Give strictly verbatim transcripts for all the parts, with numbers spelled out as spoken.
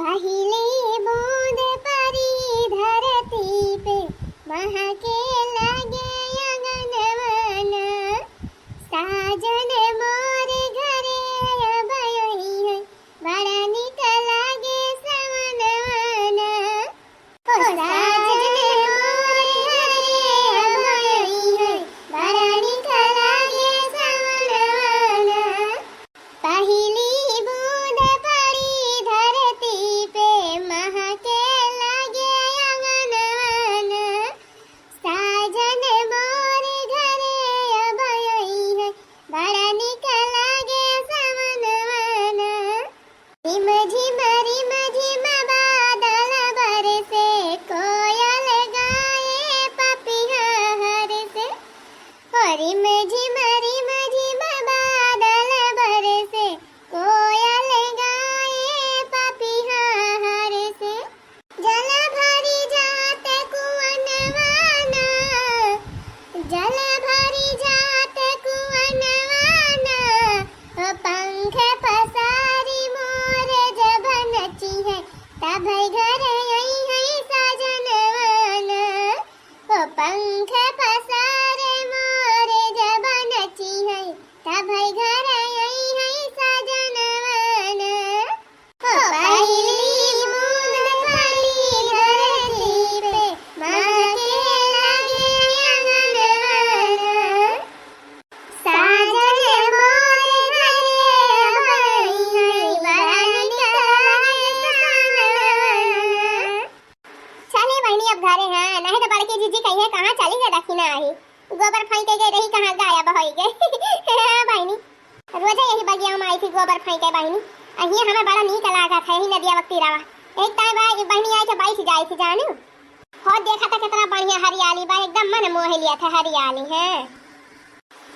पहिली बूंद परी धरती पे, महके लागे अंगनवा ना। साजन मोर घरे अब अइहैं, बड़ा निक लागे सवनवा ना। ओ साजन मोर घरे अब अइहैं, बड़ा निक लागे सवनवा ना। पहिली बूंद पड़ी धरती पे, महके लागे अंगनवा ना। साजन मोर घरे अब अइहैं, बड़ा निक लागे सवनवा ना। रिम झिम रिम झिम बादल बरसे, कोयल गाए पपिहा हरसे। ओ रिम झिम रिम झिम बादल बरसे, कोयल गाए पपिहा हरसे। जल भरी जात कुअनवा ना, जल भरी जात कुअनवा ना। ओ पंख पसारी मोर जब नचिहैं, तब घर अइहैं साजनवा ना। ओ पंख पसारे मोर जब नचिहैं, तब घर अइहैं साजनवा ना। ओ पहिली बूंद पड़ी धरती पे, महके लागे अंगनवा ना। साजन मोर घरे अब अइहैं, बड़ा निक लागे सवनवा ना। चली बहिनी अब घरे, हाँ, नहीं तो बड़की जीजी कहिहैं कहाँ चली गई दखिना आही, गोबर फेंके गई रही, कहाँ गायब होइ गई। हाँ बहिनी, रोजे यही बगिया में आई थी गोबर फेंके बहिनी, अहिए हमें बड़ा नीक लागत है यही नदिया वक्ती रवा। एक टाइम बा-, बहिनी आई के बैठ जाई थी जानू। हो देखा तो कितना बढ़िया हरियाली बा, एकदम मन मोह लिया था हरियाली है।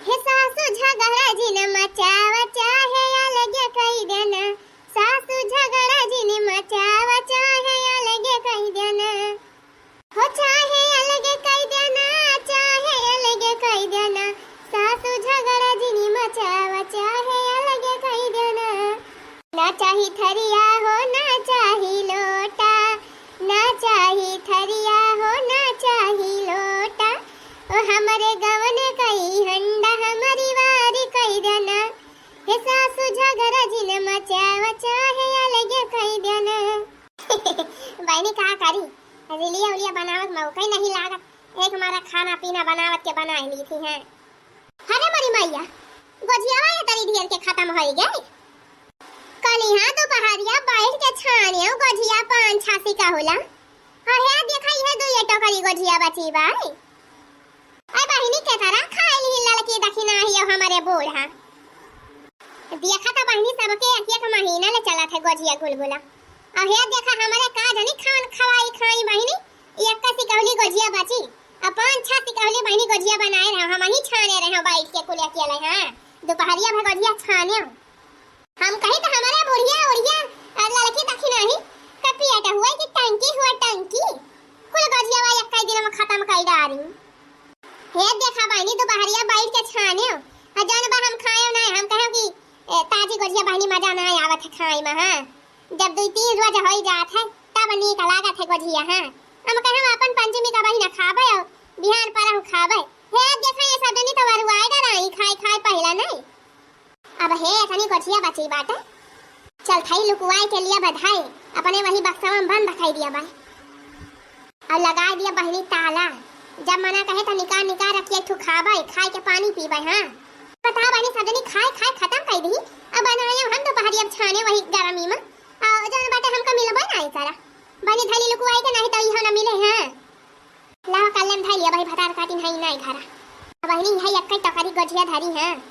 हे सासु झगड़ा जिन मचावा, चाहे अलग कई देना। सासु झगड़ा जिन मचावा, चाहे अलग कई देना। हो चाहे अलग कई देना, चाहे अलग कई देना। सासु झगड़ा जिन मचावा, चाहे अलग कई देना। ना चाही थरिया हो, ना चाही लोटा, ना चाही थरिया हो, ना चाही लोटा। ओ हमरे गवन कई हंडा, हमरी वारी कई देना। हे सासु झगड़ा जिन मचावा, चाहे अलगे कई देना। बहिनी का करी, रिलिया उलिया बनावत मौका ही नहीं लागत। एक मारा खाना पीना बनावत के बनाइ ली थी हैं। अरे मोरी मैया, गोझियावा ये तरी ढेर के खतम होइ गए। कलिहाँ दुपहरिया बैठ के छाने गोझिया पान छासी का होला। अहे देखा, इहे दुइये टोकरी गोझिया बची बाई। अरे बहिनी, के तरह खाइ ली ललकी दखिना ही अब हमरे बूढ़ा। देखा तो बहिनी, सबके एक एक महीना ले चलत है गोझिया गुलगुला। अहे देखा, हमरे का जानी खान खवाई खाई बहिनी, एक कसी कहली गोझिया बची, अब पाँच छह सी कहली बहिनी गोझिया बनाए रहे, हम ही छाने रहे बैठ के कुल अकेले। हाँ, दुपहरिया भर गोझिया छाने। हम कही तो हमरे बुढ़िया उढ़िया, अ, ललकी दखिना ही, कपिया हुआ कि टंकी हुआ टंकी, कुल गोझिया वा एक दिन में खतम कई डारी। हे देखा बहिनी, दुपहरिया बैठ के छाने, आ जौन बा हम खाए नहीं, हम कहे कि, ए, ताजी गोझिया बहिनी मजा ना आवत है खाए में, हाँ। जब दुई तीन रोज होइ जात है, तब नीक लागत है गोझिया, हाँ। हम कहे, "हम अपन पंचमी का बहिना खाबे और बिहान परहु खाबे।" हे, देखा, ये सब जनी तो वरुआए डराई, खाए, खाए पहिला नहीं। अब हे, एतनी गोझिया बची बाटे। चल, थई लुकुआए के लिए बधाई, अपने वही बक्सवा में बंद कई दिया बाय। और लगाए दिया बहिनी ताला। जब मना कहे तो निकाल, निकाल रखिए, एक ठो खाबे, खाए के पानी पीबे, हाँ। बता बहिनी, सब जनी खाए, खाए खतम कई दी। अब बनाए हम दुपहरिया अब छाने वही गर्मी में। आ, जौन बाटे हमका मिलबे नाई करा। बहिनी धइली लुकुआई के, नाहीं तो इहो ना मिले हैं। लावा कल्ले में धइली, अबही भतार काटिन हई नाई घरा। अब बहिनी है एक्कै टोकरी गोझिया धरी हैं।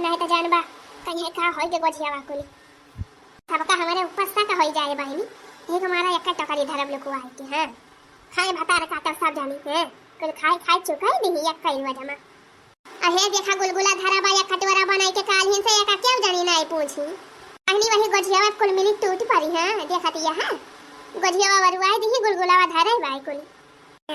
नाहीं तो जानबा, कहीं का होई के गोझिया वाकुली। सबका हमरे ऊपर शक होई जाए बहिनी। यही हमारा एक्कै टोकरी धरब लुकुआई के, हाँ। खाए भतार काटब सब जानी, हैं। कुल खाए, खाए चुकाई दिही एक्कै वजमा। अहे देखा गुलगुला धरा बा, या कटोरा बनाई के काल्हिन से एका केहू जानी नाई पूछी। बहिनी वही गोझियावा कुल मिली टूट परी, हाँ, देखत यह, हाँ। गोझियावा वरुआई दिही, गुलगुलावा धरे बाई कुल।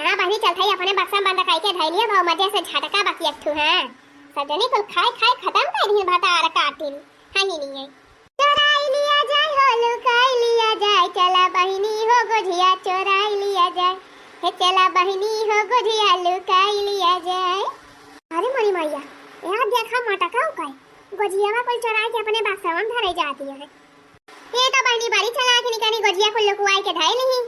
हाँ बहिनी, चलत हई अपने बक्सा में बंद कई के धई लिया, भाव मजे से झटका बाकी एक ठू, हाँ। सब जनी कुल खाए खाए खतम कई दिही, भतार काटिन, हाँ ही नहीं है। चोराई लिया जाए हो, लुकाई लिया जाए, चला गोझिया चोराई लिया जाए, हे चला बहिनी हो गोझिया लुकाई लिया जाए। अरे मोरी मैया, यहाँ देखा मोटका उकाई, गोझियावा कुल चोराई के अपने बक्सवा में धरे जाती है। ये तो बहिनी बड़ी चालाक निकली, गोझिया कुल लुकुआई के धई लिही।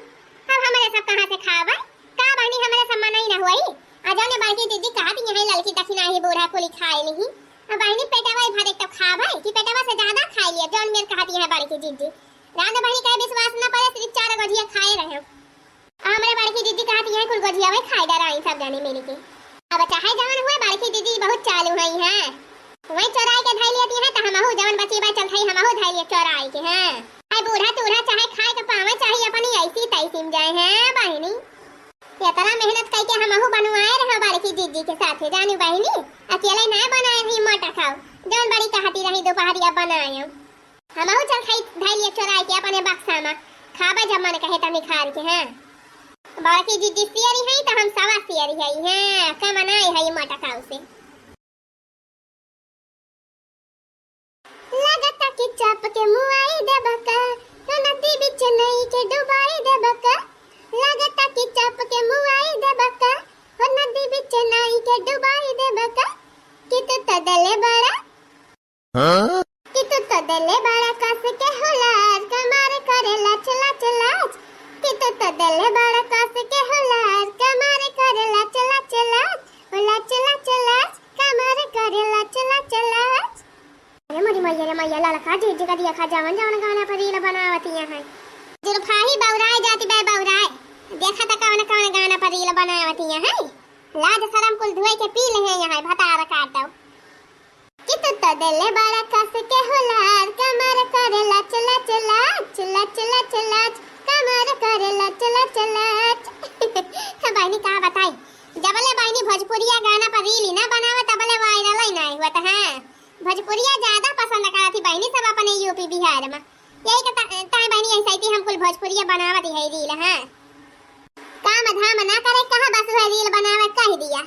अब हमरे सब कहाँ से खाबे? का बहिनी हमरे सब मनई न होई? आ जाने बड़की दीदी कहती है ललकी दखिनाही बूढ़ा कुली खाई लिही। अब बहिनी पेटवा ही भरे तो खाबे कि पेटवा से ज्यादा खाई लिया, जौन मेर कहती है बड़की दीदी। रांध बहिनी का विश्वास न पड़े, सिर्फ चार गोझिया खाए रहे। आ हमरे बड़की दीदी कहती है कुल गोझिया वही खाए डराई सब जाने मिल के। अब चाहे जवन हुए बड़की दीदी बहुत चालू है, हैं। वही चोराई के धई लेती है तो हमहू जवन बची बचल खाई हमहू धई लिए चोराई के, हैं। आई बूढ़ा तूढ़ा चाहे खाए के पावे चाहे अपनी ऐसी तैसी में जाए, हैं बहिनी। इतना मेहनत करके हमहू बनवाए रहे बड़की दीदी के साथे, जानी बहिनी, अकेले ना बनाए रही मोटका, जवन बड़ी कहती रही दोपहरिया बनाए। हमहू चल खाई धई लिए चोराई के अपने बक्सा में, खाबे जब मन कहे तब निखार के, हैं। बड़की दीदी सियरी है तो हम सवा सियरी है, हैं, कमनाई है मोटका उसे। लागता कि चाप के मुआई देबा का, हो नदी बीच नाई के डुबाई देबा का। लागता कि चाप के मुआई देबा का, हो नदी बीच नाई के डुबाई देबा का। कि तू तो देले बड़ा, हाँ? कि तू तो देले बड़ा कस के हुलार, कमर करे लच लच लच। कि तू तो देले बड़ा कस के हुलार, कमर करे लच लच लच, ओ लच लच लच। कमर करे लच लच लच। अरे मोरी मैया रे मैया, ललका झिझिका देखा जवन जवन गाना पर रील बनावतिया है। जुल्फा ही बौराए जाती बे बौराए। देखा त कवन कवन गाना पर रील बनावतिया है। लाज शरम कुल धोए के पी ले हैं यहाँ भतार काटो। कि तू तो देले बड़ा कस के हुलार, कमर करे लच लच लच, लच लच लच, कमर करे लच लच लच। बहिनी का बताई, जबले बहिनी भोजपुरिया गाना पर रील ना बनावे तबले वायरल ही ना हुआ त, हैं। भोजपुरिया ज्यादा पसंद करत ही बहिनी सब अपने यूपी बिहार में। यही के ता-, ताई बहिनी ऐसे ही हम कुल भोजपुरिया बनावत ही रील, हैं। काम धाम ना करे कहाँ बस वह रील बनावे कह दिया।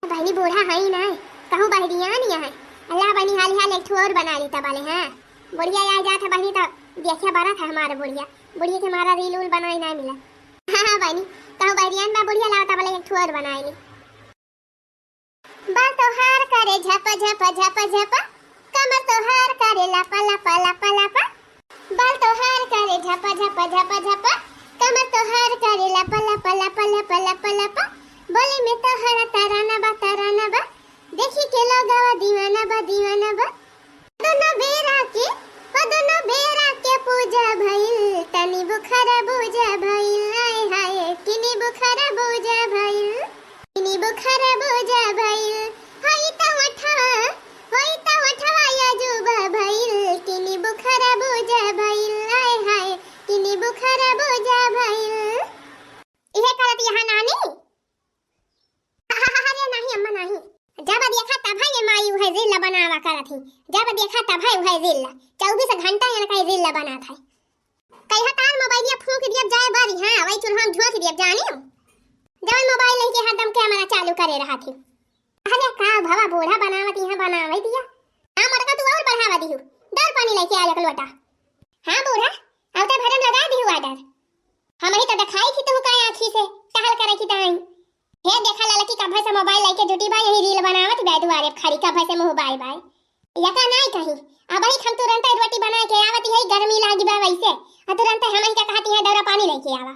बहिनी बूढ़ा है ही ना, कहूँ बहरिया नहीं है। अल्लाह बहिनी हाली हाल एक ठो और बना ली तबले, हैं। बुढ़िया आ जात है बहिनी तो देखिया बड़ा था हमारा बुढ़िया। बुढ़िया के हमारा रील उल बनाई ना मिला। हाँ, हाँ बहिनी, कहूँ बहरिया में बुढ़िया लावा तबले एक ठो और बनाई ली। बाल तोहार करे झप झप झप झप, कमर तोहार करे लप लप लप लप। बाल तोहार करे झप झप झप झप, कमर तोहार करे लप लप लप लप लप लप। बोली में तोहरा तराना बा तराना बा, देखी के लोगवा दीवाना बा दीवाना बा। दोनों बेरा के, हो दोनों बेरा के पूजा भइल, तनी बुखार बुझा भइल, आय हाय, किनी बुखार बुझा भइल, किनी बुखार बुझा भइल। होई त ओठवा, होई त ओठवा अजूबा भइल, किनी बुखार बुझा भइल, आय हाय, किनी बुखार बुझा भइल। इहे करत यहाँ नानी। अरे नहीं अम्मा नहीं, जब देखा तब है ये माई उहे रील बनावा करत ही, जब देखा तब है उहे रील, चउबीस घंटा इनका रील बनात है। कहिया तार मोबाइलिया फूंक दियब जाए बारी, हाँ वही चूल्हा में झोंक दियब जानी। जवन मोबाइल लेके हरदम कैमरा चालू करे रहा थी। अरे का भवा बूढ़ा बनावत यहाँ बनावे दिया। हाँ मोटका तू और बढ़ावा दिहू, दौड़ पानी लेके आ एक लोटा। हाँ बूढ़ा, आवते भरे में लगा दिहू आर्डर। हम ही तो दिखाई थी तुहू का आँखी से, टहल करे की ताई। हे देखा ललकी कभे से मोबाइल लेके जुटी बा, यही रील बनावत बा दुआरे खड़ी कभे से मुँह बाय बाय। यका नाई कहीं, अब ही हम तुरंत रोटी बना के आवत है, गर्मी लागी बा वैसे, आ तुरंत हम ही का कहती है दौरा पानी लेके आवा।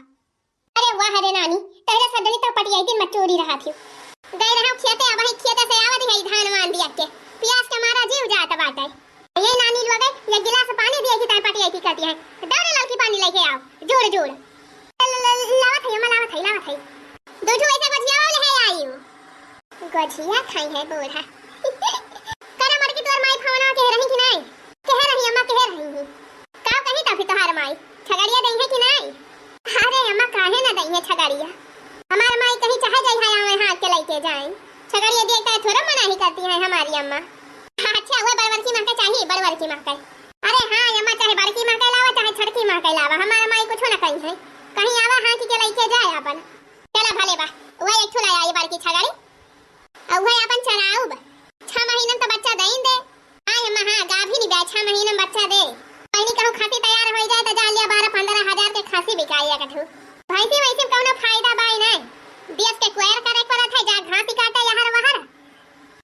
अरे वाह रे नानी, तहरे सदनी तो पटियाई दिन मचूरी रहा थी। गए रहो खेते, अब ही खेते से आवत है धान वान दिया के, प्यास के मारा जीव जात बाटे। ये नानी लोग, ये गिलास पानी दिए की ताई पटियाई थी कहती है, दौड़े ललकी पानी लेके आओ, जोड़ जोड़। ल-, ल-, ल-, लावत है, अम्मा लावत है, लावत है। दो ठो ऐसा गोझिया और ले आई हूँ। गोझिया खाई है बूढ़ा। करे मर की तोर माई फवना कह रही कि नहीं? कह रही अम्मा, कह रही हूँ। का कही तभी तोहार माई? छगड़िया दई है कि नहीं? अरे अम्मा, काहे ना दई है छगड़िया? हमार माई कहीं चाहे जाई है, आवे हाथ के लेके जाए। छगड़िया दिए का थोड़ा मना ही करती है हमारी अम्मा। अच्छा, वह बड़वरकी माँ के चाहिए, बड़वरकी माँ के। अरे हाँ अम्मा, चाहे बड़की माँ के लावा, चाहे छड़की माँ के लावा, हमार माई कुछ ना कही है। कहीं आवा हाथ के लेके जाए अपन। चला भले बा, वह एक ठो ले आई बड़की छगड़ी। अउहे अपन चराउब। छह महीनन त बच्चा दइन दे। आय अम्मा, हाँ, गाभिन बा, छह महीनन बच्चा दे। बहिनी कहूँ खासी तैयार होइ जाए त जान लिया बारह पन्द्रह हजार के खसी बिकाई एक ठू। भैंसी वैसी में कौनो फायदा बाय नाय। देश के कोयर करे के पड़त है, जा घास ही काटे यहर वहर।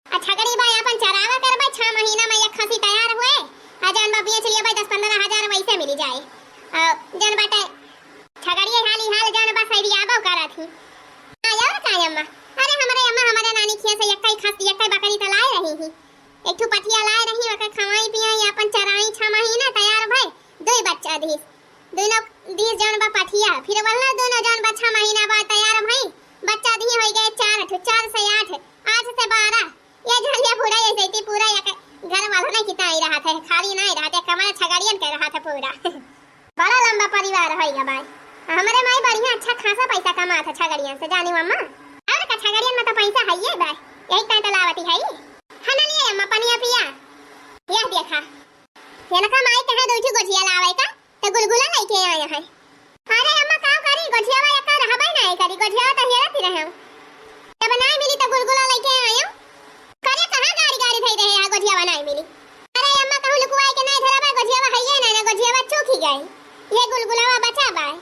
आ छगड़ी बाय आपन चरावा करबे, छह महीना में एक खसी तैयार हुए। आ जौन बा बेच लिया बाय, दस पन्द्रह हजार वैसे मिली जाए। आ जौन बाटे छगड़िए हाली हाल जौन बा सरियाबो करत ही। आ और का अम्मा? अरे हमरे अम्मा, हमरे नानी खिया से एक्कै खसी, एक्कै बकरी त लाए रही ही। एक ठू पठिया लाए रही, ओके खवाई पियाई, आपन चराई, छह महीना तैयार भय, दुई बच्चा दीस। दुनो दीस जौन बा पठिया, फिर वल्ला दुनो जौन बा छह महीना बाद तैयार भई, बच्चा दिहे होई गए चार ठो, चार से आठ, आठ से बारह। ये झलिया बूढ़ा ये जैती पूरा एक घर वाला नहीं कितना ही रहा था, खाली नहीं रहा था, कमरा छगड़ियन के रहा था पूरा। बड़ा लंबा परिवार होई गा बाय। हमरे माई बढ़िया अच्छा खासा पैसा कमात है छगड़ियन से, जानी अम्मा। और का छगड़ियन में तो पैसा है ये बाय, यही तांटा लावती है। हना लिए अम्मा पनिया पिया। यह देखा, इनका माई कहे दो ठो गोझिया लावे का, तो गुलगुला लेके आया है। अरे अम्मा, का करी, गोझियावा एक्का रहबे नाय करी, गोझियावा तो हेरत ही रहे। जब नाय मिली तो गुलगुला लेके आयो। करे कहाँ गाड़ी गाड़ी धई रहे हैं, गोझियावा नाय मिली। अरे अम्मा, कहूँ लुकुआई के नाय धरबा, गोझियावा है ये ना, ना गोझियावा चूकी गई। ये गुलगुलावा बचा बाय।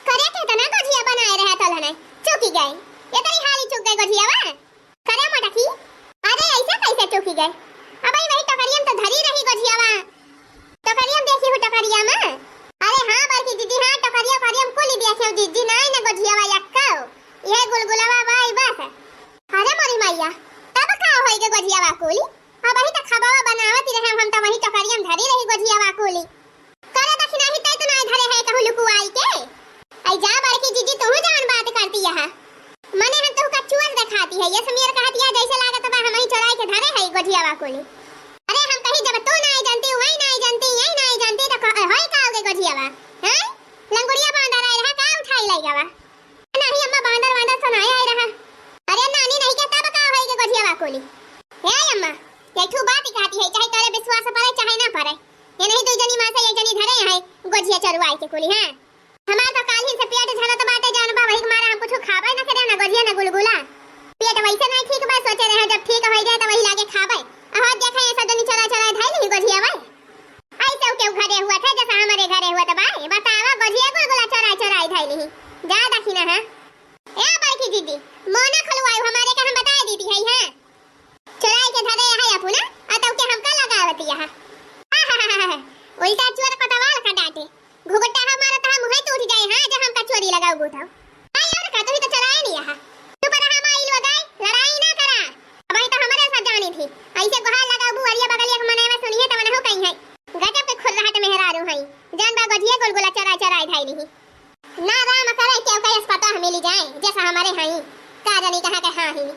करे के तना गोझिया बनाए रहे तलने, चूकी गई। ये तरी हाली चूक गई गोझियावा। करे मोटकी, अरे ऐसे कैसे चूकी गए? अबे वही टोकरिया में तो धरी रही गोझियावा। टोकरिया में देखी हूँ टोकरिया में। अरे हाँ बड़की दीदी, हाँ टोकरिया, टोकरिया में कुली देखी हूँ दीदी, नाय ना गोझियावा एक्का। यह गुलगुलावा बाय बस। अरे मोरी मैया, तब का होई के गोझियावा कुली? अबही तो खबावा बनावत ही रहे, हम तो वही टोकरिया में धरी रही गोझियावा कुली। करे दखिनाही तै तो नाय धरे है कहूँ लुकुआई के। आई जा बड़की जीजी, तोहू जवन बात करती यह। मने हम तोहू का चोर देखाती है। ये समीर कहत यह जैसे लागत बा हमही चोराई के धरे है गोझियावा कुली। अरे हम कही जब तू नाय जानती, वही नाय जानती, यही नाय जानती तो कह-, होई का होगे गोझियावा? हैं? लंगुड़िया बांदर आए रहा का उठाई लाई गवा? नहीं अम्मा, बांदर वांदर तो नाय आए रहा। अरे नानी नहीं के तब का होई के गोझियावा कुली? हे अम्मा, ये ठू बात ही कहती है, चाहे तोरे विश्वास पड़े चाहे ना पड़े। ये नहीं दू जनी माँ से एक जनी धरे हैं गोझिया चरुआई के कुली, हाँ। हमार तो काल्हिन से पेट झरत बाटे, जान बा, वही के मारे हम कुछ खाबे न करे, न गोझिया, न गुलगुला। पेट वैसे नहीं ठीक बा, सोचे रहे जब ठीक हो जाए तो वही लागे खाबे। अहो देखे ये सब जनी चला चला धइल ही गोझिया भाई। ऐसे उ केहू घरे हुआ थे जैसा हमारे घरे हुआ था भाई, बतावा गोझिया गुलगुला चोराई चोराई धइल ही। जा दखिना है। ए बड़की दीदी, मोना खुलवायु हमारे का हम बताए दीदी है, हाँ। चोराई के धरे है अपना, आ तब के हमका लगावती है। उल्टा चोर कोतवाल का डांटे। घुघुटा हमारा तो हम मुँह टूट जाए, हाँ, जब हमका चोरी लगाऊ बूझाऊ। आई और का, तू ही तो चोराए नहीं यहाँ। तू पर हम आई लोग आए, लड़ाई ना करा। अब आई तो हमारे साथ जानी थी। ऐसे गुहार लगाऊ बू, अरिया बगलिया के मनवा सुनिए तो वनहु कहीं है। गजब के खुर्राहट मेहरारू है। जान बा गोझिया गुलगुला चोराई चोराई धइली ही। ना राम करे केहू का यस पता हमें ली जाए, जैसा हमारे हई। का जानी कहाँ के हाँ ही।